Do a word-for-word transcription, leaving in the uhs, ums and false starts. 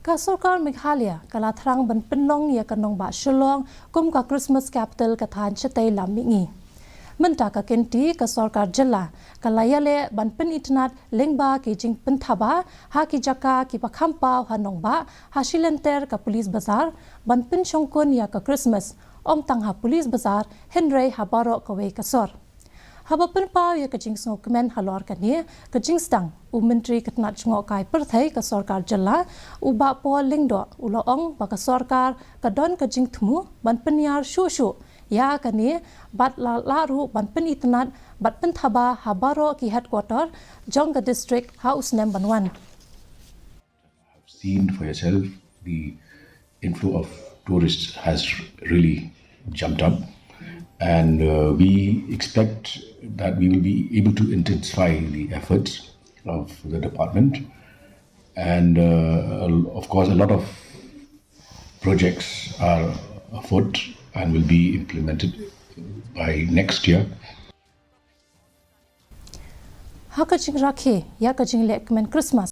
Ka sorkar Meghalaya ka la thrang ban pynlong ïa ka nongbah Shillong kum ka Christmas capital ka thaiñ shatei lam mihngi. Mynta ka kynti ka sorkar jylla ka la ïaleh ban pynitynnad lyngba ki jingpynthaba ha ki jaka kiba kham paw ha nongbah ha shilynter ka Police Bazar ban pynshongkun ïa ka Christmas, ym tang ha Police Bazar hynrei ha baroh kawei ka sor. Haba pynpaw ïa ka jingsngewkmen halor kane ka jingsdang, u Myntri ka tnat jngohkai pyrthei ka sorkar jylla, u Bah Paul Lyngdoh, u la ong ba ka sorkar ka don ka jingthmu ban pynïar shuh shuh ïa kane bad la lah ruh ban pynitynnad bad pynthaba ha baroh ki headquarter jong ka district ha u snem ban wan. Seen for yourself, the inflow of tourists has really jumped up, and uh, we expect that we will be able to intensify the efforts of the department. And uh, of course, a lot of projects are afoot and will be implemented by next year. Ha ka jingrakhe ïa ka jingleh kmen Christmas